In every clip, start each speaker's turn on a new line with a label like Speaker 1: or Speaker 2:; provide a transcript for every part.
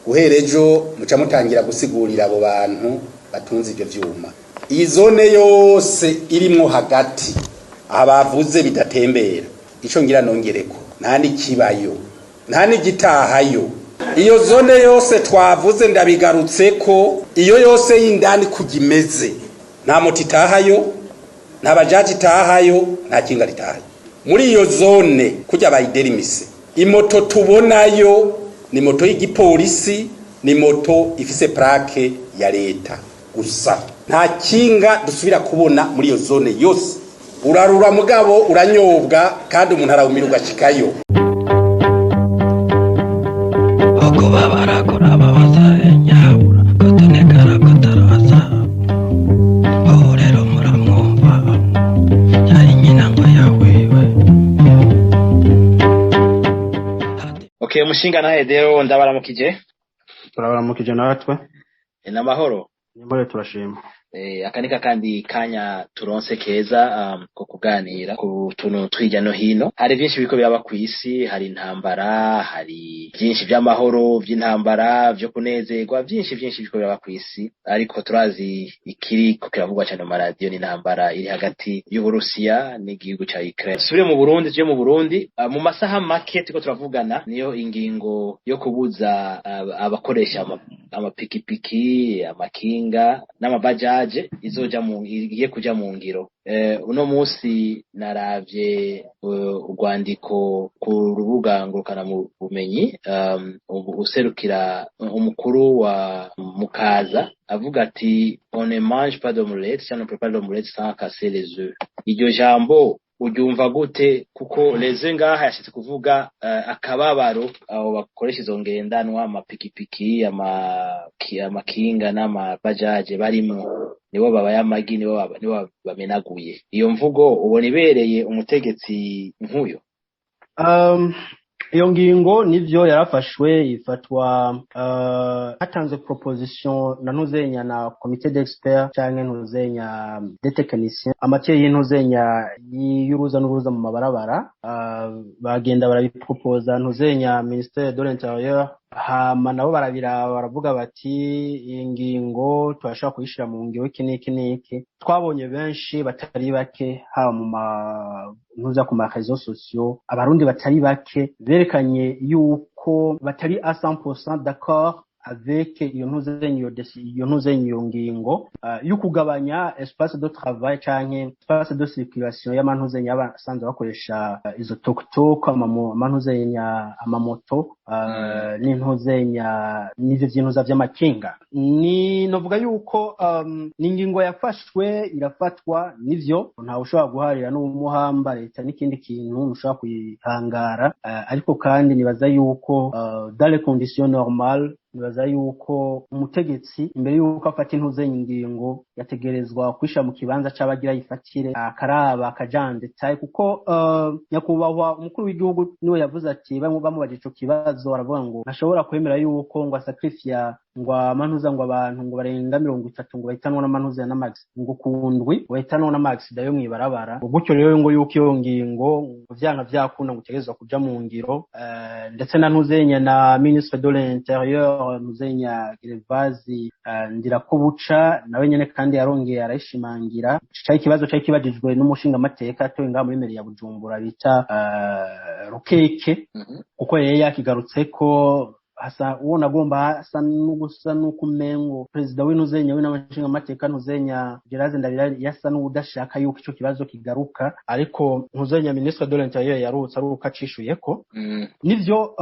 Speaker 1: Guhera ejo muca mutangira gusigurira abo bantu batunze ivyo vyuma. Iyi zone yose irimwo hagati aha bavuze bidatembera, ico ngira nongereko, nta n'ikibayo, nta n'igitahayo. Iyo zone yose twavuze, ndabigarutse ko iyo yose y'indani kugimeze, nta moto itahayo, nta bajaji itahayo, nta kinga ritahayo muri iyo zone. Kujya bayiderimise, imoto tubonayo ni moto y'igipolisi, ni moto ifise plaque ya leta gusa. Nta kinga dusubira kubona muri iyo zone yose. Urarura mugabo uranyobwa, kandi umuntu arawumira ugashikayo.
Speaker 2: Okubabara kurababaza, nyabura kotonekara kotaraza. Ubu rero muramwumva, yari nyina ngo yawiwe.
Speaker 3: Okay, umushinga nawe rero ndabaramukije.
Speaker 4: Turabaramukije natwe.
Speaker 3: N'amahoro?
Speaker 4: Nimbore, turashima.
Speaker 3: Aka ni kandi kanya turonse keza ko kuganira ku tuntu twirya no hino. Hari byinshi biriko biraba kw'isi, hari intambara, hari byinshi by'amahoro, by'intambara, vyo kunezerwa, byinshi byinshi biriko biraba kw'isi. Ariko turazi ikiri ko kiravugwa cyane mu maradiyo ni intambara iri hagati y'Uburusiya n'igihugu ca Ukraine. Subire mu Burundi, tuje mu Burundi. Mu masaha make turiko turavugana, niyo ingingo yo kubuza abakoresha amapikipiki, amakinga n'amabajaje izoja mu igiye kuja mu ngiro. Uno musi naravye urwandiko ku rubuga ngurukana mu bumenyi, userukira umukuru wa Mukaza avuga ati: "On ne mange pas d'omelette si on ne prépare l'omelette sans casser les œufs." Iryo jambo uryumva gute? Kuko les œufs ngaha yashitse kuvuga akababaro abo bakoresha izo ngendanwa, amapikipiki, amakinga n'amabajaje barimwo, nibo babaye amagi, nibo bamenaguye. Iyo mvugo ubona ibereye umutegetsi nk'uyo?
Speaker 4: Iyo ngingo nivyo yarafashwe, ifatwa hatanzwe proposition na ntuzenya na comité d'experts canke ntuzenya des techniciens en matière y'intuzenya y'uruza n'uruza mu mabarabara. Bagenda barabiproposa ntuzenya ministère de l'Intérieur, hama nabo barabiraba, baravuga bati: "Iyi ngingo turashobora kuyishira mu ngiro iki n'iki n'iki." Twabonye benshi batari bake, haba mu ma ntuza ku ma réseaux sociaux, Abarundi batari bake berekanye yuko batari à 100% d'accord avec iyo ntuzenya iyo ntuzenya iyo ngingo yo kugabanya espace de travail canke espace de circulation y'amantuzenya y'abasanzwe bakoresha izo tuk-tuk, amantuzenya, amamoto n'intuzenya n'ivyo vyintuza vy'amakinga. Ni novuga yuko ni ingingo yafashwe, irafatwa nivyo, ntawe ushobora guharira n'umuhamba leta n'ikindi kintu ntushobora kuyihangara, ariko kandi nibaza yuko dans les conditions normales, nibaza yuko umutegetsi imbere yuko afata intuzenya ingingo yategerezwa kwishira mu kibanza c'abagira yifatire, akaraba akajandetaye, kuko nyakubahwa umukuru w'igihugu niwe yavuze ati, bamubajije ico kibazo, aravuga ngo ntashobora kwemera yuko ngo asacrifia ngo amanuza ngo abantu ngo barenga 30 ngo bahitanwa n'amanuza n'amax ngo kundwi bahitanwa n'amaaccident yo mw'ibarabara, ngo gutyo rero ngo yuko iyo ngingo ngo vyanka vyakunda ngo utegerezwa kuja mu ngiro. Ndetse na ntuzenya na ministre de l'Intérieur, ntuzenya Gervase Ndirakobuca, nawe nyene kandi yarongeye arayishimangira. Cari ikibazo cari kibajijwe n'umushingamateka atowe ngaha muri mairie ya Bujumbura bita Rukeke, kuko yari yakigarutseko, hasa uwo nagomba hasa n'ugusa n'uko umengo perezida w'intuzenya w'inama ntuzenya Gerard Ndabira yasa n'udashaka yuko ico kibazo kigaruka, ariko ntuzenya ministre de l'Intérieur yarutse ari uko acishuyeko. Nivyo,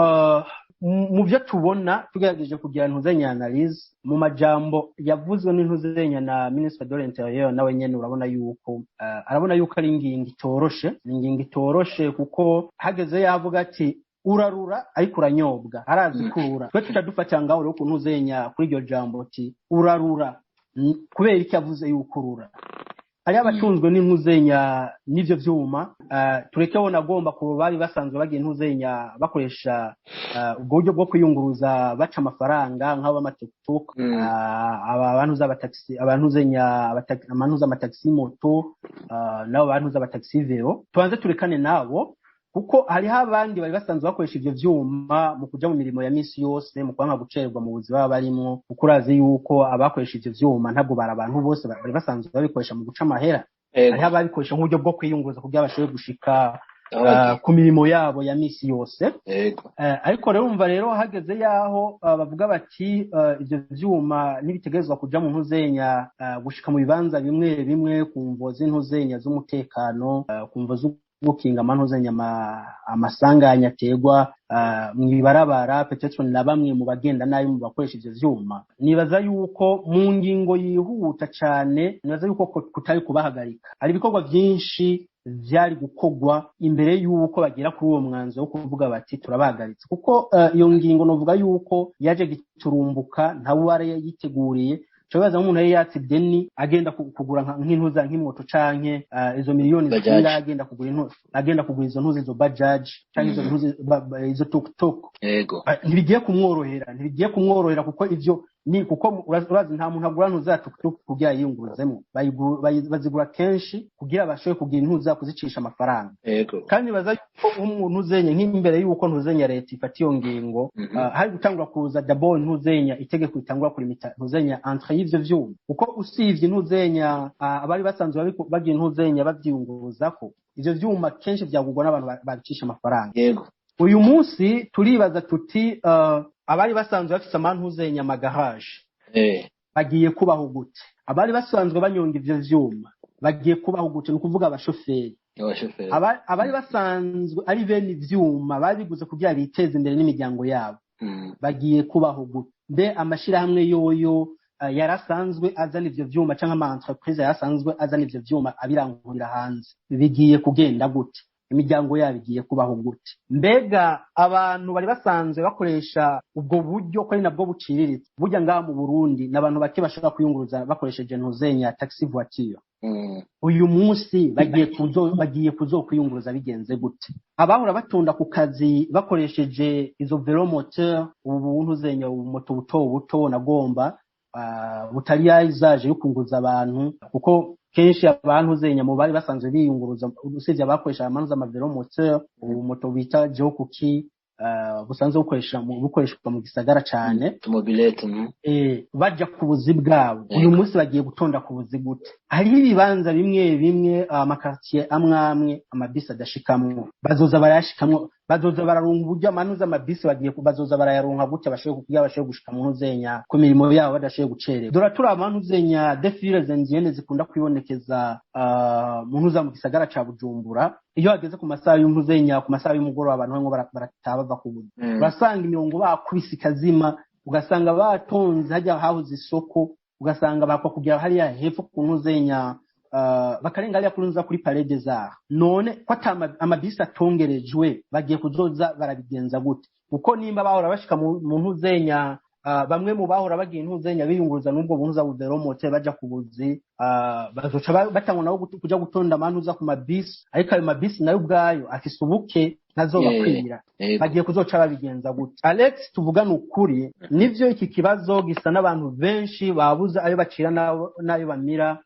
Speaker 4: mu byo tubona tugerageje kugira ntuzenya analyse mu majambo yavuzwe n'intuzenya na ministre de l'Intérieur, nawe nyene urabona yuko arabona yuko ari ingingo itoroshe. Ni ingingo itoroshe kuko hageze yavuga ati: "Urarura ariko uranyobwa." Arazi kurura, twe tuca dufata ngaho rero ukuntu uzenya kuri iryo jambo ati "urarura". Kubera iki avuze yuko urura? Hariho abatunzwe n'intuzenya n'ivyo vyuma, tureke bo nagomba kuba bari basanzwe bagira intuzenya bakoresha ubwo buryo bwo kwiyunguruza baca amafaranga nk'ab'amatuktuk, aba bantu z'abataxi, abantuzenya abantuza amataxi moto, nabo bantuza abataxi vélo, tubanze turekane nabo. Kuko Kuko hariho abandi bari basanzwe bakoresha ivyo vyuma mu kuja mu mirimo ya misi yose, mu kwanka gucererwa mu buzi baba barimwo, kuko urazi yuko abakoresha ivyo vyuma ntabwo bari abantu bose bari basanzwe babikoresha mu guca amahera. Hariho ababikoresha nk'uburyo bwo kwiyunguruza kugira bashobore gushika
Speaker 3: Aho bagiye.
Speaker 4: ku mirimo yabo ya misi yose. Ariko rero umva rero hageze yaho bavuga bati ivyo vyuma ntibitegerezwa kuja mu ntuzenya, gushika mu bibanza bimwe bimwe ku mvo z'intuzenya z'umutekano, ku mvo zo gukinga amantuzenya amasanganya aterwa mw'ibarabara, peut-être na bamwe mu bagenda nabi mu bakoresha ivyo vyuma. Nibaza yuko mu ngingo yihuta cane, nibaza yuko kutari kubahagarika, hari ibikorwa vyinshi vyari gukorwa imbere yuko bagera kuri uwo mwanzuro wo kuvuga bati turabahagaritse, kuko iyo ngingo novuga yuko yaje giturumbuka, ntawe wari yiteguriye. Cobaza nk'umuntu yari yatse ideni agenda kugura nk'intuza nk'imoto canke izo miliyoni
Speaker 3: Bajaji.
Speaker 4: zingahe, agenda kugura intu, agenda kugura izo ntuzi, izo bajaji canke izo ntuzi izo tuk-tuk. Ntibigiye kumworohera kuko ivyo ni kuko urazi nta muntu agura ntuza tuk-tuk kugira yiyunguruzemo. Bazigura kenshi kugira bashobore kugira intuza kuzicisha amafaranga. Kandi baza yuko nk'umuntu uzenya nk'imbere yuko ntuzenya leta ifata iyo ngingo, hari gutangura kuza d'abord ntuzenya itegeko ritangura kurimita ntuzenya entrée y'ivyo vyuma, kuko usivye ntuzenya abari basanzwe bagira ntuzenya bavyiyunguruzako, ivyo vyuma kenshi vyagurwa n'abantu babicisha amafaranga. Uyu munsi turibaza tuti abari basanzwe bafise amantuzenya amagaraje bagiye kubaho gute? Abari basanzwe banyonga ivyo vyuma bagiye kubaho gute? Ni ukuvuga abashoferi.
Speaker 3: Abashoferi.
Speaker 4: Abari basanzwe ari bene ivyuma babiguze kugira biteze imbere n'imiryango yabo bagiye kubaho gute? Mbe amashirahamwe yoyo yarasanzwe azana ivyo vyuma canke ama entreprise yarasanzwe azana ivyo vyuma abirangurira hanze, bigiye kugenda gute? Imiryango yabo igiye kubaho gute? Mbega abantu bari basanzwe bakoresha ubwo buryo, ko ari nabwo buciriritse burya ngaha mu Burundi, n'abantu bake bashobora kwiyunguruza bakoresheje ntuzenya taxi voiture, uyu munsi bagiye kuzokwiyunguruza bigenze gute? Abahora batunda ku kazi bakoresheje izo vélomoteur, ubu ntuzenya ubumoto buto buto nagomba butari yazaje yo kunguza abantu, kuko kenshi abantu zenya mu bari basanzwe biyunguruza, usibye abakoresha amanuza ama vélomoteur, ubu moto bita Jokuki, busanzwe bukoreshwa mu gisagara cane,
Speaker 3: Tumobilete.
Speaker 4: Baja ku buzi bwabo, uyu munsi bagiye gutonda ku buzi gute? Hariho ibibanza bimwe bimwe, amakartier amwe amwe amabisi adashikamwo. Bazoza barayashikamwo, bazoza bararonka uburyo amanuza amabisi bagiye bazoza barayaronka gute, bashoboye kugira bashoboye gushika mu ntuzenya ku mirimo yabo badashoboye gucererwa? Dore turi abantu zenya des files indiennes zikunda kwibonekeza mu ntuza mu gisagara ca Bujumbura iyo hageze ku masaha y'untuzenya, ku masaha y'umugoroba, abantu bamwe barataha bava ku buzi, urasanga imirongo bakubise ikazima, ugasanga batonze hajya hahoze isoko, ugasanga bakwa kugera hariya hepfo ku ntuzenya, bakarenga hariya kuri nza kuri Palais des Arts. None ko ata amabisi atongerejwe, bagiye kuzoza barabigenza gute? Kuko nimba bahora bashika mu ntuzenya, bamwe mu bahora bagiye intuzenya biyunguruza n'ubwo bunza bu vélomoteur baja ku buzi, bazoca batangwa nabo kuja gutonda amantuza ku mabisi, ariko ayo mabisi nayo ubwayo afise ubuke, ntazobakwira. Bagiye kuzoca babigenza gute? Alex, tuvugane ukuri, nivyo iki kibazo gisa n'abantu benshi babuze ayo bacira n'ayo bamira,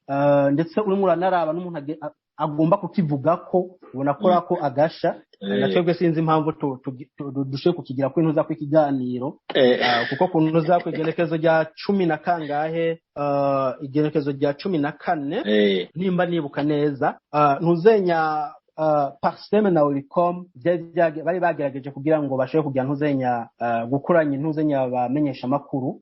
Speaker 4: ndetse urimo uranaraba n'umuntu agomba kukivugako ubona ko ko agasha. Na twebwe sinzi impamvu dushoboye kukigira ko intuza kw'ikiganiro, kuko ku ntuza ku igenekerezo rya cumi na kangahe, igenekerezo rya 14, nimba nibuka neza, ntuzenya Parsem na Olucome bari bagerageje kugira ngo bashobore kugira ntuzenya gukoranya intuzenya bamenyesha amakuru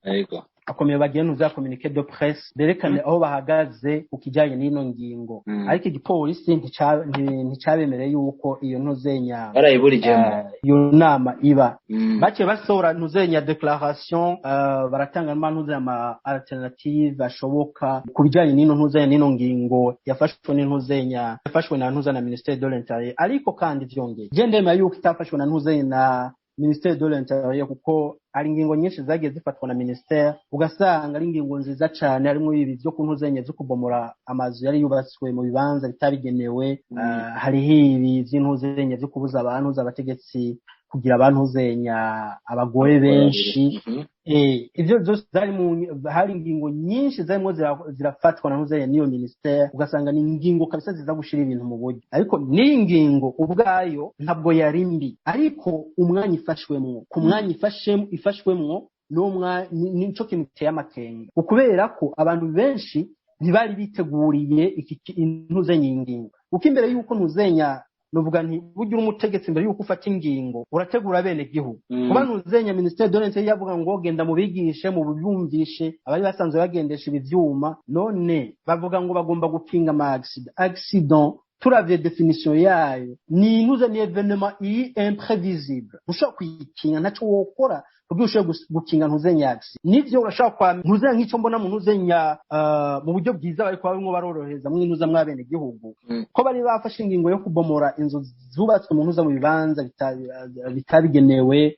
Speaker 4: akomeye, bagiye ntuza communiqué de presse berekane aho bahagaze ku kijyanye n'ino ngingo, ariko igipolisi nticabemereye yuko iyo ntuzenya
Speaker 3: barayiburijemo
Speaker 4: iyo nama iba. Baciye basohora ntuzenya déclaration, baratanga n'ama ama alternative ashoboka ku bijyanye n'ino ntuzenya n'ino ngingo yafashwe n'intuzenya yafashwe na ntuza na ministère de l'Intérieur. Ariko kandi vyongeye, je ndemera yuko itafashwe na ntuzenya na ministère de l'Intérieur, kuko hari ingingo nyinshi zagiye zifatwa na ministère ugasanga ari ingingo nziza cane, harimo ibi vyo kuntuzenya zo kubomora amazu yari yubatswe mu bibanza bitabigenewe, hariho ibi vy'intuzenya vyo kubuza abantu abategetsi kugira abantuzenya abagore benshi. Ivyo vyose zari mu hari ingingo nyinshi zarimo zirafatwa na ntuzenya n'iyo ministère, ugasanga ni ingingo kabisa ziza gushira ibintu mu buryo. Ariko n'iyi ngingo ubwayo ntabwo yari mbi, ariko umwanya ifashwemwo, ku mwanya ifashwemwo n'uwo nico kintu giteye amakenga, ukubera ko abantu benshi ntibari biteguriye iki intuzenya iyi ngingo. Kuko imbere y'uko ntuzenya, nuvuga nti burya uri umutegetsi, imbere y'uko ufata ingingo urategura bene gihugu. Kuba ntuzenya ministère de l'Intérieur yavuga ngo genda mubigishe, mubiyumvishe abari basanzwe bagendesha ibi vyuma, none bavuga ngo bagomba gukinga ama accident. Accident, turavye définition yayo, ni intuze, ni événement iri imprévisible, ushobora kuyikinga, ntaco wokora kugira ushobore gukinga ntuzenya accident. Nivyo, urashobora kwa ntuzenya nk'ico mbona mu ntuzenya mu buryo bwiza bariko barimwo barorohereza mw'intuza mw'abene gihugu, ko bari bafashe ingingo yo kubomora inzu zubatswe mu ntuza mu bibanza bitabigenewe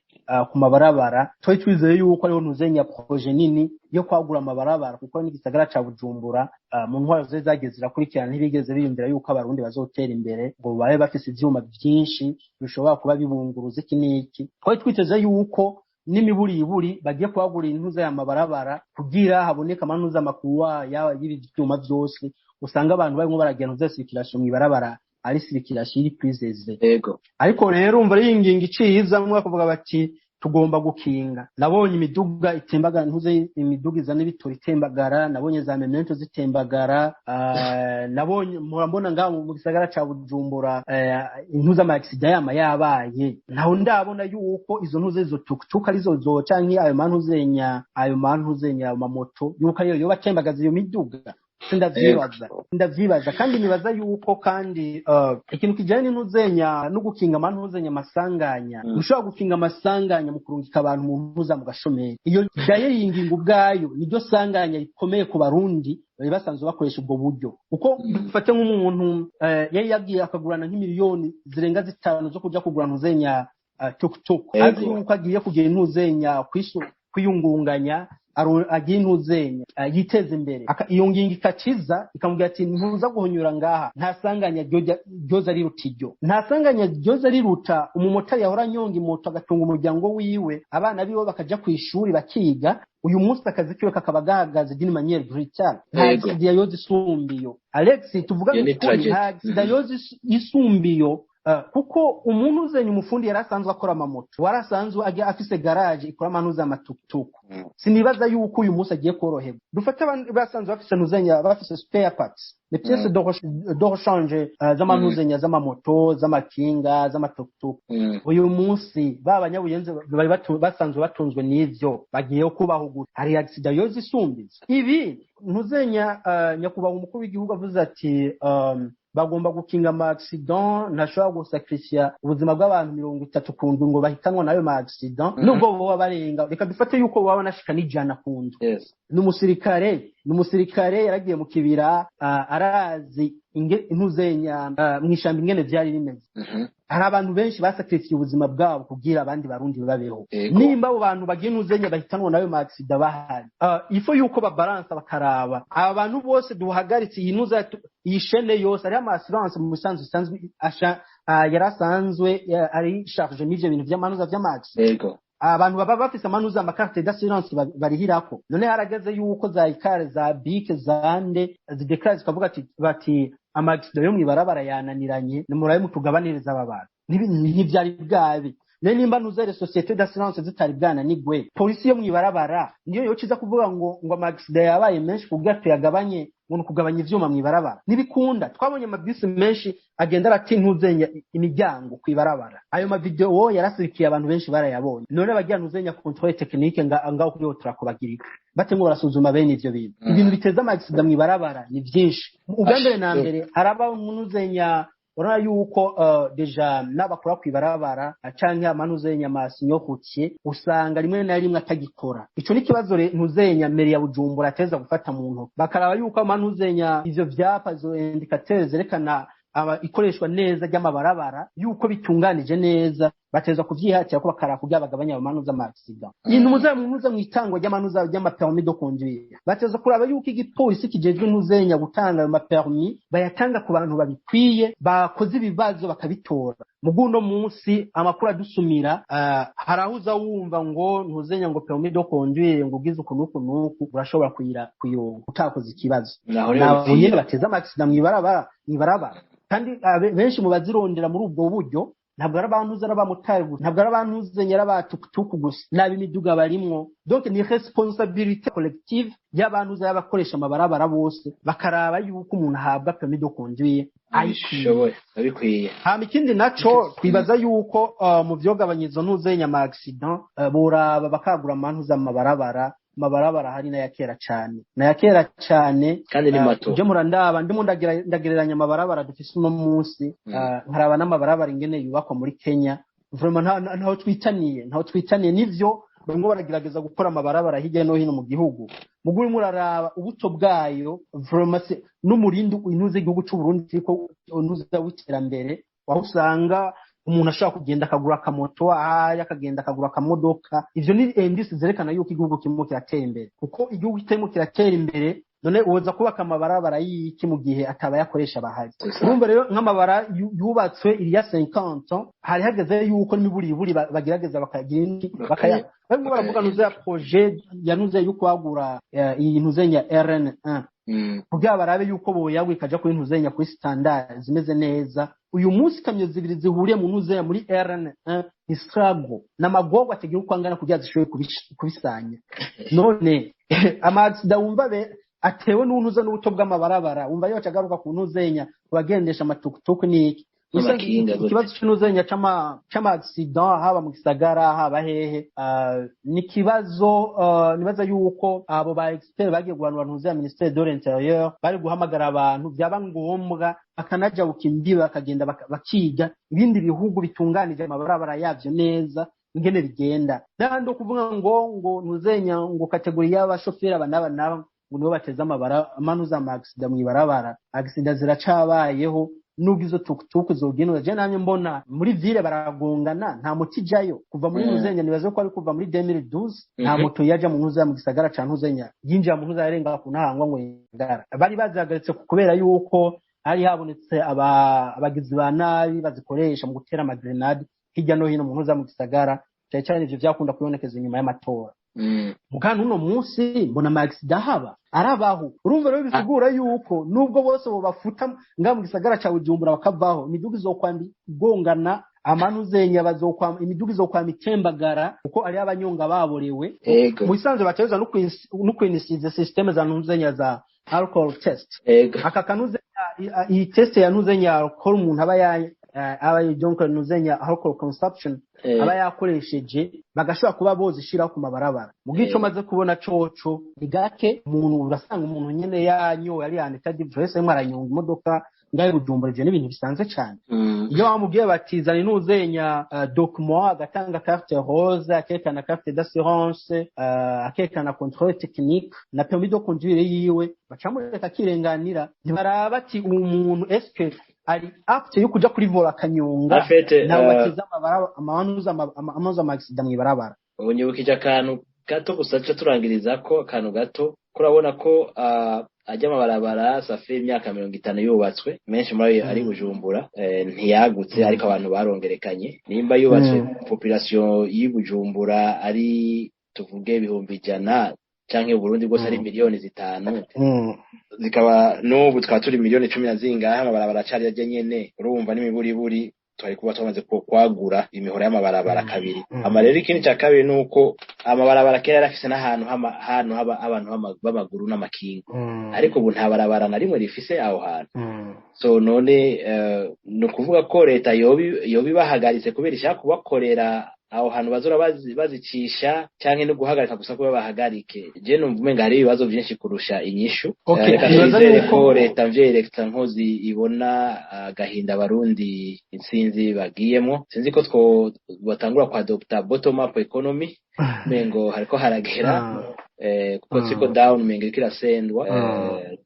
Speaker 4: ku mabarabara. Twari twizeye yuko ariho ntuzenya projet nini yo kwagura amabarabara, kuko n'igisagara ca Bujumbura mu ntwaro zari zagiye zirakurikirana ntibigeze biyumvira yuko Abarundi bazotera imbere ngo babe bafise ivyuma vyinshi bishobora kuba bibunguruza iki n'iki. Twari twiteze yuko n'imiburiburi bagiye kwagura intuza y'amabarabara kugira haboneke amanuza amakuwa y'ibi vyuma vyose, usanga abantu barimo baragenda ntuza circulation mw'ibarabara ari circulation iri kwizeze. Ariko rero umva ari ingingo iciye izamwe bakavuga bati tugomba gukinga. Nabonye imiduga itembagara, ntuze imiduga izana ibitoro itembagara, nabonye za memento zitembagara, nabonye mpora mbona ngaho mu gisagara ca Bujumbura intuze ama accident yama yabaye. Ntaho ndabona yuko izo ntuze, izo tuktuk arizo zo canke ayo mantu zenya ayo mamoto, yuko ariyo yoba atembagaza iyo miduga. Sindavyibaza. Kandi nibaza yuko kandi ikintu kijanye n'intuzenya no gukinga amantuzenya amasanganya, ushobora gukinga amasanganya mu kurungika abantu mu ntuza mu gashomeri. Iyo daye iyi ngingo ubwayo niryo sanganya rikomeye ku Barundi bari basanzwe bakoresha ubwo buryo, kuko dufate nk'umuntu yari yagiye akagurana nk'imiliyoni zirenga 5 zo kuja kugura ntuzenya tuktuk, azi yuko agiye kugira intuzenya kwiyungunganya, agiye intuzenya yiteza imbere. Iyo ngingo ikaciza ikamubwira ati ntuza guhonyura ngaha, nta sanganya ryoza riruta iryo, nta sanganya ryoza riruta umumotari yahora anyonga imoto agatunga umuryango wiwe, abana biwe bakaja ku ishuri bakiga, uyu munsi akazi kiwe kakaba gahagaze d'une manière brutale. Nta accident yoza isumbiyo, Alex, tuvuga
Speaker 3: Iyo ni
Speaker 4: ukuri,
Speaker 3: tragedy.
Speaker 4: nta accident yoza isumbiyo. Kuko umuntu uzenya umufundi yari asanzwe akora amamoto, wari asanzwe ajya afise garage ikora amanuza amatukutuku, sinibaza yuko uyu munsi agiye koroherwa. Dufate abantu basanzwe bafise ntuzenya, bafise spare parts, les pièces de rechange z'amanuzenya z'amamoto, z'amakinga, z'amatukutuku, uyu munsi ba banyabuyenzi bari basanzwe batunzwe n'ivyo bagiye kubaho gute? Hari accident yoza isumbiza ibi? Ntuzenya nyakubahwa umukuru w'igihugu avuze ati bagomba gukinga ama accident, ntashobora gusacrifier ubuzima bw'abantu 30 ku ndwi ngo bahitanwa n'ayo ma accident, nubwo boba barenga, reka dufate yuko boba banashika n'100 ku ndwi. Ni umusirikare yaragiye mu kibira, arazi intuzenya mw'ishamba ingene vyari bimeze. Hari abantu benshi basacrifiye ubuzima bwabo kugira abandi Barundi babeho. Nimba abo bantu bagiye ntuzenya bahitanwa nayo ma accident bahari, ifo yuko babalansa bakaraba aba bantu bose duhagaritse iyi ntuza iyi chaîne yose. Hariho ama assurance mu bisanzwe isanzwe yari asanzwe ari chargé n'ivyo bintu vy'amanuza vy'ama accident. Abantu baba bafise amanuza ama carte d'assurance barihirako. None harageze yuko za ikare za bike zande zideklara zikavuga ati bati ama accident yo mw'ibarabara yananiranye, nimurabe mutugabaniriza aba bantu. Ntivyari bwabi. None nimba ntuzere société d'assurance zitari bwananigwe, polisi yo mw'ibarabara niyo yoca iza kuvuga ngo ama accident yabaye menshi kugira tuyagabanye, ngo ni ukugabanya ivyuma mw'ibarabara? Ntibikunda. Twabonye amabisi menshi agenda arati ntuzenya imiryango kw'ibarabara. Ayo mavideo yarasirikiye, abantu benshi barayabonye. None abagira ntuzenya contrôle technique ngaho kuri turakubagira bate ngo barasuzuma bene ivyo bintu? Ibintu biteza ama accident mw'ibarabara ni vyinshi. Ubwa mbere na mbere haraba ntuzenya urabona yuko déjà n'abakora kw'ibarabara canke amanuzenya ama signaux routiers usanga rimwe na rimwe atagikora. Ico ni ikibazo ntuzenya mairie ya Bujumbura ateza gufata mu ntoki, bakaraba yuko amanuzenya ivyo vyapa, izo indicateurs zerekana ikoreshwa neza ry'amabarabara, yuko bitunganije neza. Bateza kuvyihatira ko bakara kugira bagabanya amanuza ama accident. Ibintu muzamunuza mu itangwa ry'amanuza ry'ama permis de conduire, bateza kuraba yuko igipolisi kijejwe ntuzenya gutanga ayo ma permis bayatanga ku bantu babikwiye, bakoze ibibazo bakabitora. Muguno munsi amakuru adusumira, hari aho uza wumva ngo ntuzenya ngo permis de conduire ngo ugize uku n'uku n'uku urashobora kuyira kuyironka utakoze ikibazo.
Speaker 3: Naho rero
Speaker 4: nabo nyene
Speaker 3: bipfira.
Speaker 4: Bateza ama accident mw'ibarabara mw'ibarabara, kandi benshi mu bazirondera muri ubwo buryo ntabwo ari abantu uzi ari abamotari gusa, ntabwo ari abantu uzi ari abatukutuku gusa, n'ab'imiduga barimwo. Donc ni responsabilité collective y'abantu uzi y'abakoresha amabarabara bose, bakaraba yuko umuntu ahabwa permis de conduire ayikwiye.
Speaker 3: Abishoboye, abikwiye.
Speaker 4: Hama ikindi naco twibaza yuko mu vyogabanya izo ntuzenya ama accident, boraba bakagura amantuza amabarabara. Amabarabara hari n'aya kera cane, n'aya kera cane.
Speaker 3: Kandi ni mato.
Speaker 4: Je murandaba ndimo ndagereranya amabarabara dufise uno munsi, nkaraba n'amabarabara ingene yubakwa muri Kenya. Vraiment ntaho twitaniye, ntaho twitaniye. Nivyo, bamwe baragerageza gukora amabarabara hirya no hino mu gihugu, mugu urimo uraraba ubuto bwayo, vraiment n'umurindi intuze igihugu c'u Burundi kiriko intuze w'iterambere, aho usanga umuntu ashobora kugenda akagura akamoto ahari, akagenda akagura akamodoka. Ivyo ni indices zerekana yuko igihugu kirimo kiratera imbere, kuko igihugu kitarimo kiratera imbere none woza kubaka amabarabara y'iki mu gihe atabayakoresha bahari? Urumva rero nk'amabara yubatswe iriya 50 ans, hari hageze yuko n'imiburiburi bagerageza bakagira indi bakaya. Barimo baravuga nuze ya projet ya nuze yo kwagura iyi ntuzenya RN1 kugira barabe yuko boyagwa ikaja kuri ntuzenya kuri standard zimeze neza. Uyu munsi kamyo zibiri zihuriye mu ntuzenya muri RN1 ni struggle n'amagorwa atagira uko angana kugira zishobore kubisanya. None ama accident wumva be atewe n'untuza n'ubuto bw'amabarabara, wumva yoca agaruka ku ntuzenya kubagendesha amatukutuku n'iki?
Speaker 3: N'amakinga gute?
Speaker 4: Ikibazo c'intuzenya c'ama accident, haba mu gisagara haba hehe, ni ikibazo nibaza yuko abo ba expert bagiye guhanura ntuzenya ministère de l'Intérieur bari guhamagara abantu, byaba ngombwa bakanajabuka imbibe, bakagenda bakiga ibindi bihugu bitunganije amabarabara yavyo neza ingene bigenda, n'ahandi ukuvuga ngo ntuzenya ngo catégorie y'abashoferi aba n'aba n'aba ngo nibo bateze amabara amanuza ama accident mw'ibarabara. Accident ziracabayeho nubwo izo tukutuku zogenura. Je namye mbona muri ville baragongana, nta moto ijayo kuva muri Ntuzenya. Nibaze ko ari kuva muri 2012 nta moto yaja mu Ntuzenya, mu gisagara ca Ntuzenya, yinjira mu Ntuzenya arenga ku Ntahangwa ngo yingara. Bari bazihagaritse kubera yuko hari habonetse abagizi ba nabi bazikoresha mu gutera ama grenade hirya no hino mu Ntuza mu gisagara, cyane cyane ivyo vyakunda kubonekeza inyuma y'amatora. Mugana uno munsi mbona ama accident ahaba arabaho. Urumva rero bisigura yuko nubwo bose bobafuta ngaha mu gisagara ca Bujumbura bakavaho, imiduga izokwamba igongana, amanuzenya bazokwama, imiduga izokwama itembagara, kuko ari abanyonga baborewe. Mu bisanzwe bategerezwa no kwinisiza système za ntuzenya za alcohol test. Aka kanuzenya, iyi test ya ntuzenya alcohol umuntu aba ya aba donc ntuzenya alcohol consumption aba yakoresheje, bagashobora kuba bozishiraho ku mabarabara. Mu gico maze kubona coco ni gake umuntu urasanga umuntu nyene yanyoye ari en état d'ivresse arimo aranyonga imodoka ngaho i Bujumbura. Ivyo ni ibintu bisanzwe cane. Iyo bamubwiye bati zana intuzenya document, agatanga carte rose, akerekana carte d'assurance, akerekana contrôle technique na permis de conduire yiwe, bacamureka akirenganira. Ntibaraba ati uwo muntu eske ari apte yo kuja kuri volant akanyonga.
Speaker 3: En fait,
Speaker 4: nabo bateze amanuza amanuza ama accident mw'ibarabara.
Speaker 3: Ubu nyibukije akantu gato gusa cyo turangiriza ko akantu gato ko urabona ko ajya amabarabara safi imyaka 50 yubatswe, menshi muri ayo ari Bujumbura, ntiyagutse, ariko abantu barongerekanye. Nimba yubatswe population y'i Bujumbura ari tuvuge 100,000, canke Burundi bwose ari 5 miliyoni, zikaba n'ubu tukaba turi miliyoni cumi na zingahe, amabarabara acari ajya nyene. Urumva n'imiburiburi twari kuba twamaze kwagura imihora y'amabarabara kabiri. Ama rero ikindi cya kabiri ni uko amabarabara kera yari afise n'ahantu hantu haba abantu b'amaguru n'amakinga, ariko ubu nta barabara na rimwe rifise aho hantu. So none ni ukuvuga ko leta yoba ibahagaritse kubera ishaka kubakorera aho hantu bazora bazicisha, canke no guhagarika gusa kuba bahagarike? Je numva umenga hari ibibazo vyinshi kurusha inyishu. Reka
Speaker 4: nibaza
Speaker 3: twizere ko leta mvyeyi leta nkozi ibona agahinda abarundi intsinzi bagiyemwo. Sinzi ko two batangura kwa adopta bottom up economy, umengo hariko haragera. Kuko siko down umenga iriko irasendwa.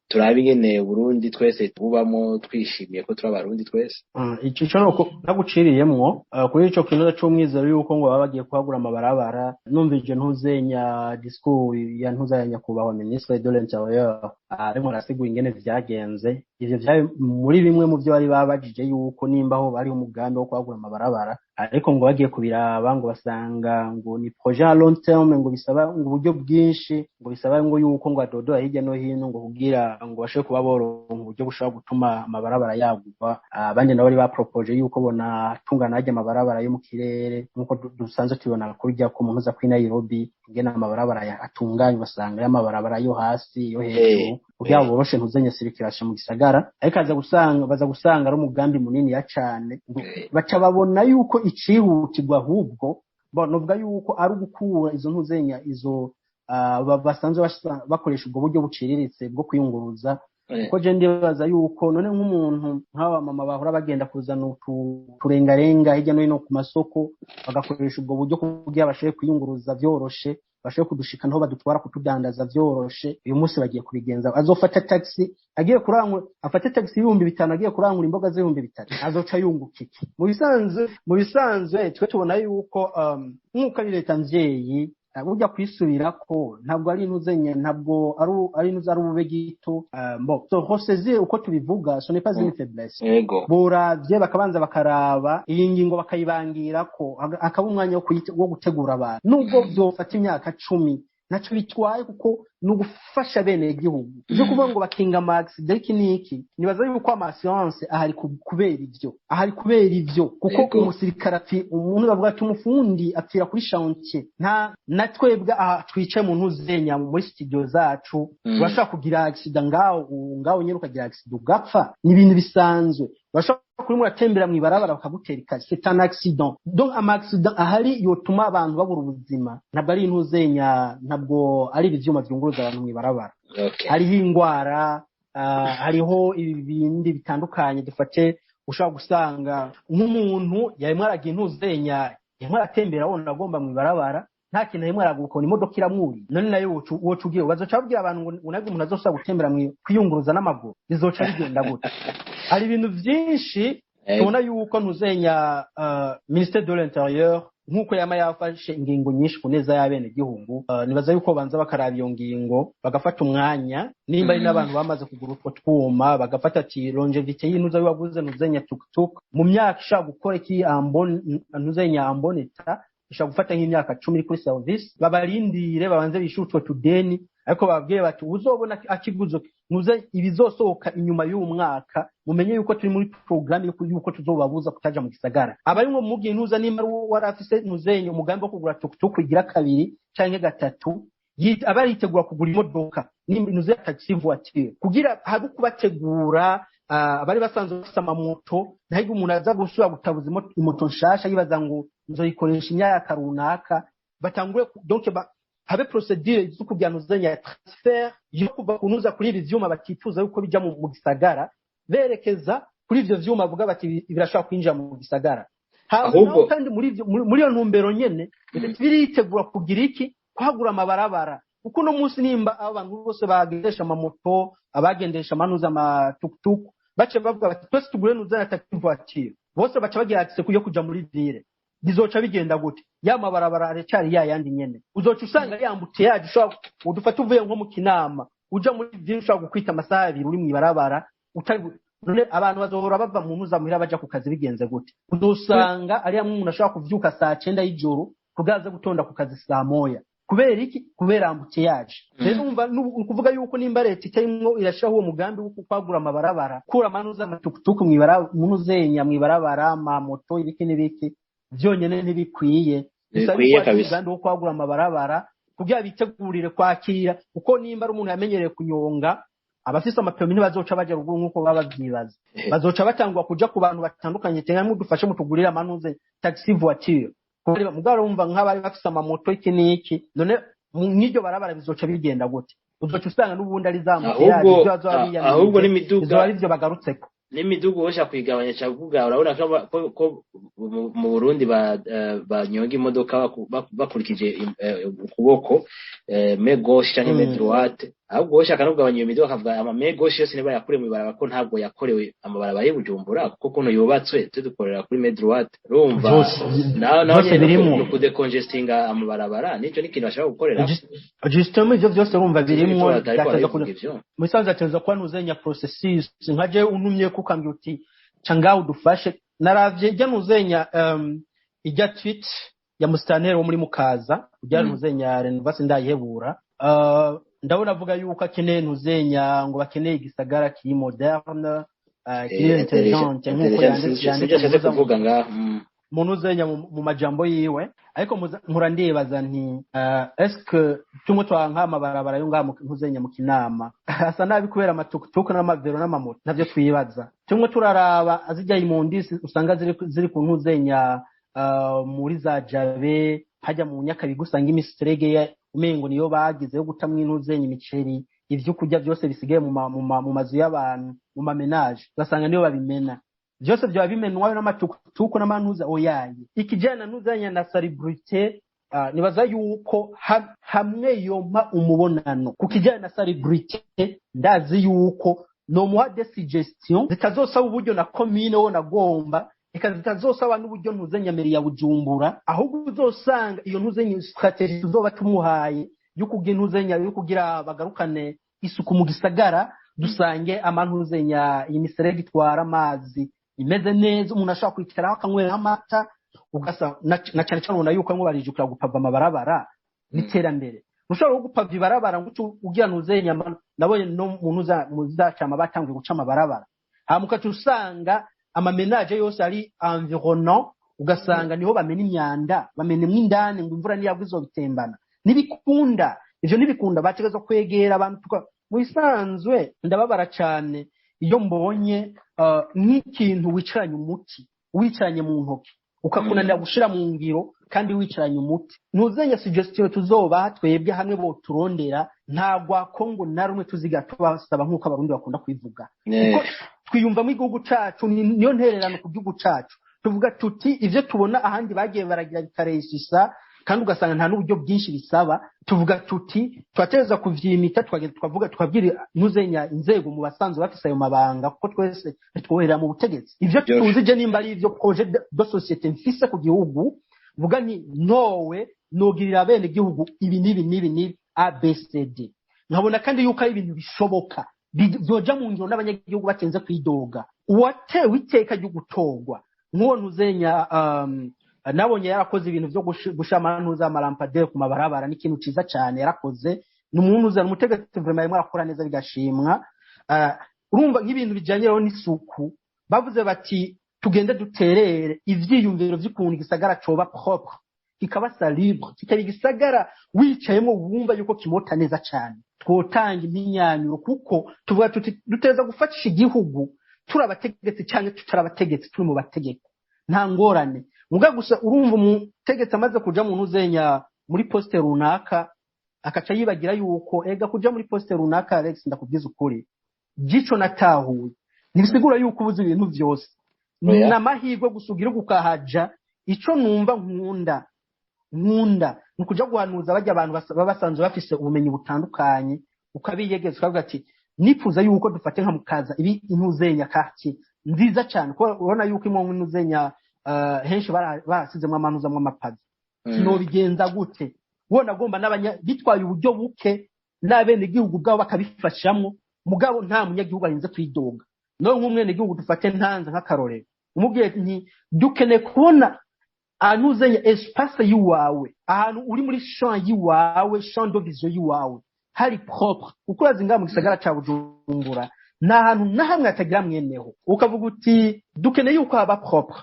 Speaker 3: Turabe ingene Burundi twese tubamo twishimiye ko turi Abarundi twese.
Speaker 4: Ico co nuko naguciriyemwo kuri ico kintu c'umwizero yuko ngo baba bagiye kuhagura amabarabara, numvije ntuzenya discours ya ntuza ya nyakubahwa ministre de l'Intérieur arimo arasigura ingene vyagenze. Ivyo vyari muri bimwe mu vyo bari babajije, yuko nimba aho bari umugambi wo kwagura amabarabara, ariko ngo bagiye kubiraba ngo basanga ngo ni projet à long terme, ngo bisaba ngo uburyo bwinshi, ngo bisaba ngo yuko ngo adodora hirya no hino ngo kugira ngo bashobore kuba boronka uburyo bushobora gutuma amabarabara yagurwa. Abandi nabo bari bapropoje yuko bonatungana harya amabarabara yo mu kirere, nk'uko dusanzwe tubibona kurya ku muntu uza kuri Nairobi, ingene amabarabara atunganywa, usanga ari amabarabara yo hasi, yo hejuru, kugira ngo boroshe ntuzenya circulation mu gisagara. Ariko aza gusanga baza gusanga ari umugambi munini ya cane, ngo baca babona yuko icihutirwa ahubwo bo novuga yuko ari ugukura izo ntuzenya izo basanzwe bakoresha ubwo buryo buciriritse bwo kwiyunguruza. Kuko je ndibaza yuko none nk'umuntu nk'aba mama bahora bagenda kuzana uturengarenga hirya no hino ku masoko, bagakoresha ubwo buryo kugira bashobore kwiyunguruza vyoroshe, bashobore kudushika naho badutwara kutudandaza vyoroshe, uyu munsi bagiye kubigenza azofata taxi agiye kurangura, afate taxi 5000 agiye kurangura imboga z'3000, azoca yunguka iki? Mu bisanzwe twe tubona yuko nk'uko ari leta mvyeyi, burya kwisubirako ntabwo ari intuzenya, ntabwo ari intuze, ari ubube gito. Bon, so ressaisir, uko tubivuga, ce n'est pas une faiblesse. Boravye bakabanza bakaraba iyi ngingo, bakayibangira ko akaba umwanya wo gutegura abantu, nubwo vyofata imyaka 10 naco bitwaye, kuko ni ugufasha bene igihugu. Ivyo kuvuga ngo bakinga ama accident iki n'iki, nibaza yuko ama assurance ahari kubera ivyo, ahari kubera ivyo, kuko umusirikare apfi, umuntu bavuga ati umufundi apfira kuri chantier. Nta na twebwe aha twicaye mu ntuzenya muri studio zacu, urashobora kugira accident ngaho ngaho nyene, ukagira accident ugapfa, ni ibintu bisanzwe. Urashobora kuri muratembera mw'ibarabara bakagutera ikazi, c'est un accident. Donc ama accident ahari yotuma abantu babura ubuzima ntabwo ari intuzenya, ntabwo ari ibi vyuma vyunguruza abantu mw'ibarabara. Hariho ingwara, hariho ibindi bitandukanye. Dufate ushobora gusanga nk'umuntu yarimwo aragira intuzenya, yarimwo aratembera wona agomba mw'ibarabara, nta kintu yarimwo araguka, ukabona imodoka iramwuriye. None nayo woca ugiye bazoca babwira abantu ngo unabwo umuntu azosubira gutembera kwiyunguruza n'amaguru, bizoca bigenda gute? Hari ibintu vyinshi tubona yuko ntuzenya ministère de l'Intérieur, nk'uko yama yafashe ingingo nyinshi ku neza y'abenegihugu, nibaza yuko banza bakaraba iyo ngingo, bagafata umwanya, nimba ari n'abantu bamaze kugura utwo twuma, bagafata ati longévité y'intuza waguze ntuzenya tuktuk mu myaka ishobora gukora iki, ntuzenya en bon état, ishobora gufata nk'imyaka 10 iri kuri service, babarindire babanze bishyure utwo tudeni, ariko bababwire bati uzobona akiguzo muze ibizosohoka inyuma y'uyu mwaka, mumenye yuko turi muri porogaramu yuko tuzobabuza kutaja mu gisagara. Abari nko mugihe ntuza nimba ari wari afise ntuzenye umugambi wo kugura tukutuku igira kabiri canke gatatu, aba yitegura kugura imodoka nimba ntuze taxi voiture, kugira habe kubategura. Abari basanzwe bafise amamoto, ntahige umuntu aza gusubira gutabuza imoto nshasha yibaza ngo nzoyikoresha imyaka runaka, batangure donc habe procédure zo kugira ntuzenya transfert yo kuva kunuza kuri ibi vyuma batifuza yuko bija mu gisagara, berekeza kuri ivyo vyuma bavuga bati birashobora kwinjira mu gisagara. Hama naho kandi muri iyo ntumbero nyene biritegura kugira iki, kwagura amabarabara, kuko uno munsi nimba abo bantu bose bagendesha amamoto, abagendesha amanuza amatukutuku, bace bavuga bati twese tugure nuza na taxi voiture, bose baca bagira accès yo kuja muri ville, bizoca bigenda gute? Ya mabarabara aracyari ya yandi nyene, uzoca usanga yambutse yaje. Ushobora udufata uvuye nko mu Kinama uja muri ville, ushobora gukwita amasaha 2 uri mw'ibarabara utari. None abantu bazohora bava mu muhira baja ku kazi bigenze gute? Uzosanga ari hamwe umuntu ashobora kuvyuka saa 9 y'ijoro kugira aze gutonda ku kazi saa 1. Kubera iki? Kubera embouteillage. Rero umva, ni ukuvuga yuko nimba leta itarimwo irashiraho uwo mugambi wo kwagura amabarabara, kura amanuza amatukutuku mw'ibarabara, munuzenya mw'ibarabara, amamoto, ibiki n'ibiki, vyonyene ntibikwiye. Bisaba
Speaker 3: Ntibikwiye
Speaker 4: yuko hari
Speaker 3: kabisa.
Speaker 4: umugambi wo kwagura amabarabara kugira bitegurire kwakira, kuko nimba ari umuntu yamenyereye kunyonga, abafise ama permis ntibazoca baja ruguru nk'uko baba bavyibaza, bazoca batangwa kuja ku bantu batandukanye, tenga mudufashe mutugurire amanuze taxi voiture. Mugabo urumva nk'abari bafise amamoto iki n'iki, none mw'iryo barabara bizoca bigenda gute? Uzoca usanga n'ubundi ari za moto yaje,
Speaker 3: Ahubwo
Speaker 4: ivyo bazoba biyamirije,
Speaker 3: ahubwo n'imiduga
Speaker 4: bizoba ari vyo bagarutseko.
Speaker 3: N'imiduga wosha kuyigabanya cakuvuga, urabona ko mu Burundi banyonga imodoka bakurikije ukuboko. Main gauche canke main droite, ahubwo woshaka no kugabanya iyo miduga, akavuga ama main gauche yose niba yakure mw'ibarabara, ko ntabwo yakorewe amabarabara y'i Bujumbura, kuko ukuntu yubatswe twe dukorera kuri main droite, urumva?
Speaker 4: Vyose
Speaker 3: naho
Speaker 4: vyose
Speaker 3: nyene
Speaker 4: birimwo.
Speaker 3: No kudecongestinga amabarabara, nico ni ikintu bashaka gukorera.
Speaker 4: Justement, ivyo vyose urumva birimwo.
Speaker 3: Ariko
Speaker 4: Byateza
Speaker 3: barabivuga
Speaker 4: kuja
Speaker 3: ivyo.
Speaker 4: Mu bisanzwe hateza kuba ntuzenya processus nka je untumye ko ukambwira uti ca ngaho udufashe. Naravye ijya ntuzenya ijya tweet ya musitanteri wo muri Mukaza, ujya ntuzenya Renovasi Ndayihebura. Ndabona avuga yuko akeneye ntuzenya ngo bakeneye igisagara kiri moderne, kiri intelligente, nk'uko yanditse
Speaker 3: Sivyo
Speaker 4: yanditse
Speaker 3: ashatse kuvuga ngaho.
Speaker 4: Muntu uzenya mu majambo yiwe. Ariko mpora ndibaza nti est-ce que tumwe twanka amabarabara yo ngaha ntuzenya mu Kinama asa nabi kubera amatukutuku n'amavero n'amamoto? Navyo twibaza. Tumwe turaraba azijya imundisi, usanga ziri ku ntuzenya muri za Jabe hajya mu Nyakabiga, usanga imiserege umengo niyo bagize yo gutamwo intuzenya imiceri, ivyo kurya byose bisigaye mu mazu y'abantu, mu ma ménages, ugasanga niyo babimena byose, byaba bimenwayo n'amatukutuku n'amantuza oyaye. Ikijyana ntuzanya na salubrité, nibaza yuko hamwe yompa umubonano ku kijyana na salubrité, ndazi yuko nomuha des suggestions zitazosaba uburyo na commune wo nagomba, eka zitazosaba n'uburyo ntuzenya mairie ya Bujumbura, ahubwo uzosanga iyo ntuzenya stratégie tuzoba tumuhaye yo kugira ntuzenya yo kugira bagarukane isuku mu gisagara, dusange amantuzenya iyi miserege itwara amazi imeze neza, umuntu ashobora kwicaraho akanyweraho amata, ugasa na cyane cyane ubona yuko bamwe barijukira gupava amabarabara n'iterambere. Ushobora gupava ibarabara ngo uce ugira ntuzenya, nabonye no mu ntuza mu zacama batanguye guca amabarabara, hama ukaca usanga ama ménages yose ari environnant, ugasanga niho bamena imyanda, bamenemwo indani, ngo imvura niyagwa izobitembana. Ntibikunda ivyo, ntibikunda. Bategerezwa kwegera abantu. Mu bisanzwe ndababara cane iyo mbonye nk'ikintu wicaranye umuti, wicaranye mu ntoki, ukakunanira gushira mu ngiro kandi wicaranye umuti. Ntuzenya suggestion tuzobaha twebwe hamwe boturondera, nta gwa Kongo na rumwe tuziga tubasaba, nk'uko Abarundi bakunda kubivuga, kuko twiyumvamo igihugu cacu, niyo ntererano ku gihugu cacu. Tuvuga tuti ivyo tubona ahandi bagiye baragira bikaresisa, kandi ugasanga nta n'uburyo bwinshi bisaba, tuvuga tuti turategerezwa kuvyimita, tukagenda tukavuga, tukabwira ntuzenya inzego mu basanzwe bafise ayo mabanga, kuko twese ntitwoherera mu butegetsi ivyo tuzi. Je nimba ari ivyo projet de société mfise ku gihugu, vuga nti nowe nogirira bene igihugu ibi n'ibi n'ibi n'ibi, ABCD, nkabona kandi yuko ari ibintu bishoboka vyoja mu ngiro n'abanyagihugu batenze kwidoga. Uwatewe iteka ryo gutorwa nk'uwo ntuzenya nabonye yarakoze ibintu vyo gushira amantuza ama lampadaires ku mabarabara, ni ikintu ciza cane yarakoze. Ni umuntu uzana umutegetsi vraiment arimo arakora neza, bigashimwa. Urumva nk'ibintu bijanye rero n'isuku, bavuze bati tugende duterere ivyiyumviro vy'ukuntu igisagara coba propre, kikaba salubre, kikaba igisagara wicayemo wumva yuko kimota neza cane. Twotanga impinyanyuro, kuko tuvuga tuti duteza gufasha igihugu, turi abategetsi canke tutari abategetsi, turi mu bategeko, nta ngorane. Muga gusa urumva umutegetsi amaze kuja mu ntuzenya muri poste runaka, akaca yibagira yuko ega kuja muri poste runaka, Alex, ndakubwiza ukuri, gico natahuye ntibisigura yuko ubuze ibintu vyose.
Speaker 3: Oya.
Speaker 4: Ni amahirwe gusa ugira ukahaja. Ico numva nkunda ni ukuja guhanuza bajya abantu baba basanzwe bafise ubumenyi butandukanye, ukabiyegeza, ukavuga ati nifuza yuko dufate nka Mukaza ibi intuzenya kaki nziza cyane, kuko urabona yuko imwe intuzenya henshi barasizemwo amanuzamwo ama pavés. Sinobigenza gute? Wona agomba n'abanya bitwaye uburyo buke n'abenegihugu ubwabo bakabifashamwo, mugabo nta munyagihugu arinze kwidoga. No nk'umwenegihugu dufate ntanze nk'akarorero, umubwiye nti dukeneye kubona ahantu uzenya espace y'iwawe, ahantu uri muri champ y'iwawe, champ de vision y'iwawe hari propre, kuko urazi ngaha mu gisagara ca Bujumbura nta hantu na hamwe hatagira mweneho, ukavuga uti dukeneye yuko haba propre.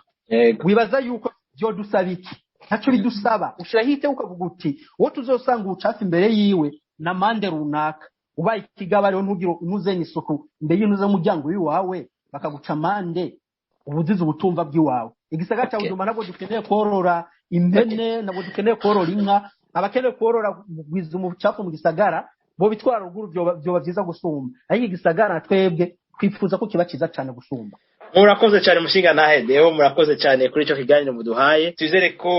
Speaker 4: Wibaza yuko vyodusaba iki? Ntaco bidusaba. Ushiraho iteka, ukavuga uti uwo tuzosanga ubucafu imbere yiwe na amande runaka. Ubaye ikigaba rero, ntugire ntuzenye isuku imbere y'intuze y'umuryango w'iwawe, bakaguca amande, ubuzize ubutumva bw'iwawe. Igisagara ca Bujumbura ntabwo dukeneye korora impene, ntabwo dukeneye korora inka. Abakeneye korora kugwiza umucafu mu gisagara bo bitwara ruguru, vyoba vyiza gusumba. Ariko igisagara twebwe twifuza ko kiba ciza cane gusumba.
Speaker 3: Murakoze cyane mushinga ntahedeho, murakoze cyane kuri ico kiganiro muduhaye. Twizere ko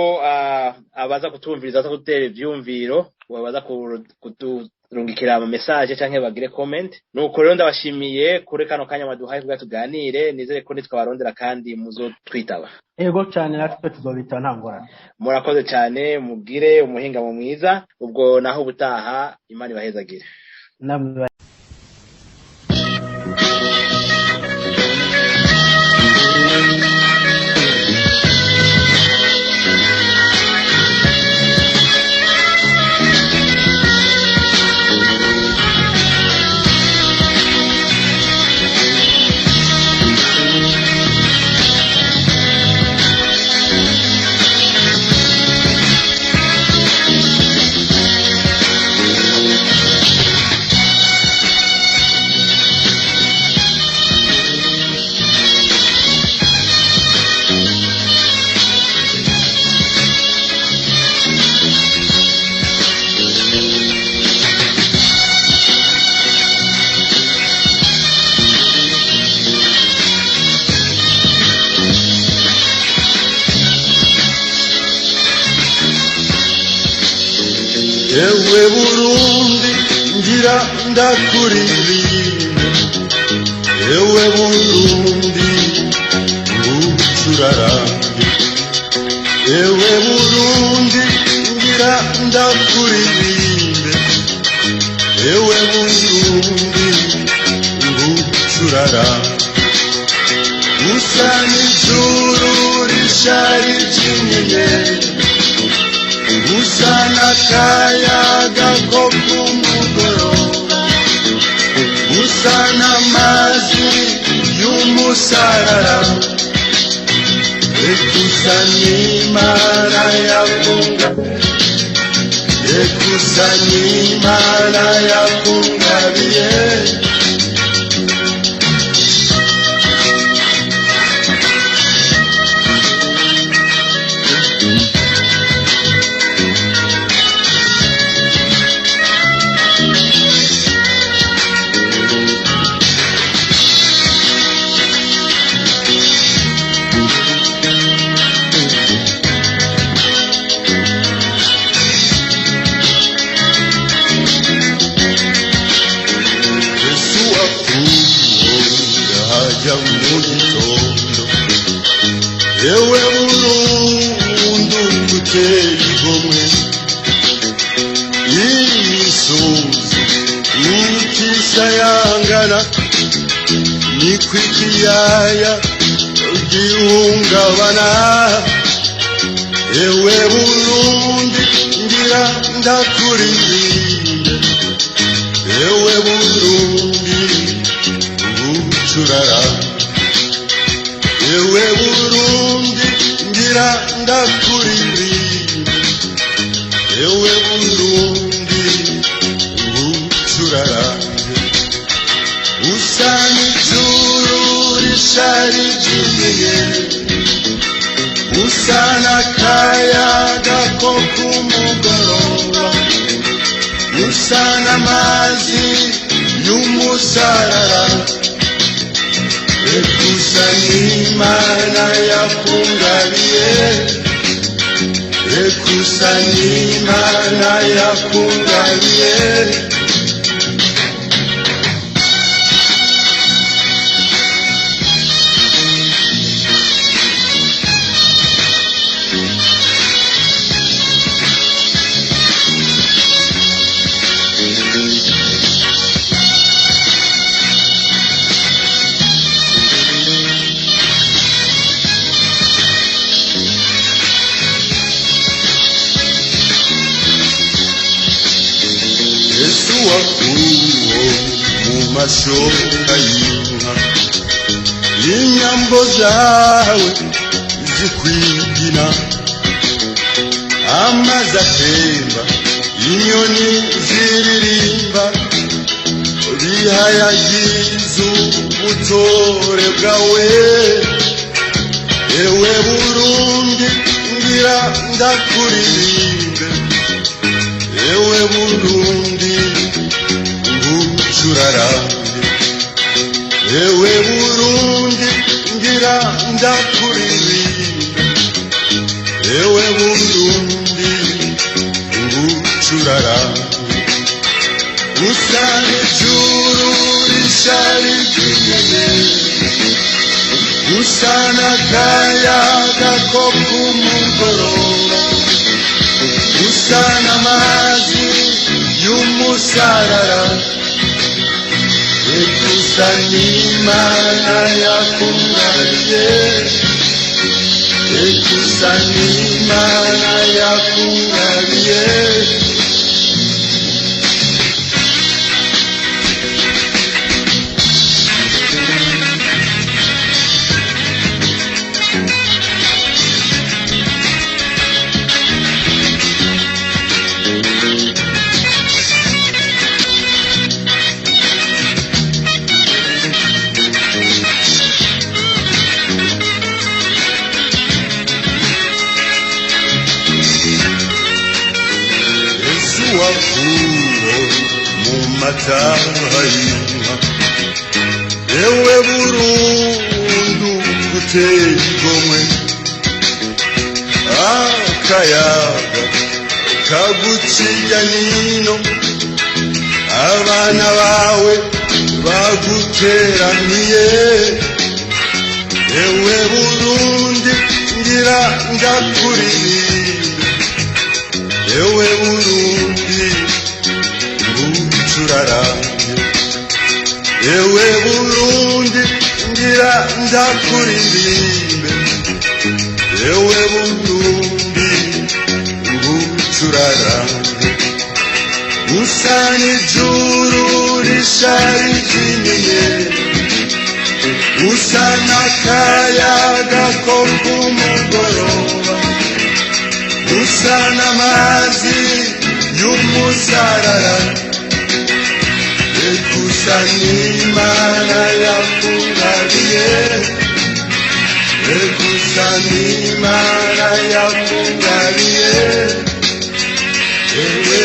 Speaker 3: abaza kutumviriza, baza kudutera ivyumviro, baza kuturungikira ama message canke bagire comment. Nuko rero ndabashimiye kuri kano kanya maduhaye kugira tuganire. Nizere ko nitwabarondera kandi muzotwitaba.
Speaker 4: Ego cyane, natwe tuzobita, nta ngorane.
Speaker 3: Murakoze cyane, mugire umuhingamo mwiza. Ubwo naho ubutaha, Imana ibahezagire.
Speaker 4: Namwe.
Speaker 5: Ewe Burundi, ngira ndakuririmbe. Ewe Burundi, ngucurarange. Ewe Burundi, ngira ndakuririmbe. Ewe Burundi, ngucurarange. Usa n'ijuru risharije inyenyeri, usa n'akayaga ko ku mugoroba, usa n'amazi y'umusarara. Eka usa n'Imana yakunga, eka usa n'Imana yakungabiye. Yesu akunda hajya mu gitondo. Ewe Burundi, uteye igomwe, imisozi nikisayangana, niko ikiyaya gihungabana. Ewe Burundi, ngira ndakuririmbe. Ewe Burundi, ngucurara. Ewe Burundi, ngira ndakuririmbe. Ewe Burundi, ngucurarange. Usa n'ijuru risharije inyenyeri, usa n'akayaga ko ku mugoroba, usa n'amazi y'umusarara. Eka usa n'Imana yakungabiye, eka usa n'Imana yakungabiye. Yesu wakuwo mu mashoka y'inka, inyambo zawe zikwigina, amazi atemba, inyoni ziririmba, bihayagiza ubutore bwawe. Ewe Burundi, ngira ndakuririmbe. Ewe Burundi, ngucurarange. Ewe Burundi, ngira ndakuririmbe, ewe Burundi ngucurarange. Usa n'ijuru rishari ry'inyenyeri, usa n'akayaga ko ku mugoroba, usa n'amazi y'umusarara, ekusa n'Imana yakungabiye, ekusa n'Imana yakungabiye. Yesu wakuwe mu mataha y'inka, ewe Burundu guteye igomwe, akayaga kaguciya nino, abana bawe baguteraniye, ewe Burundi ngira ndakuririmbe, ewe Burundi ngucurarange, ewe Burundi ngira ndakuririmbe, ewe Burundi ngucurarange. Usa n'ijuru rishari ry'inyenyeri, usa n'akayaga ko ku mugoroba, usa n'amazi y'umusarara, ekusa n'Imana yakungabiye, ekusa n'Imana yakungabiye, ewe.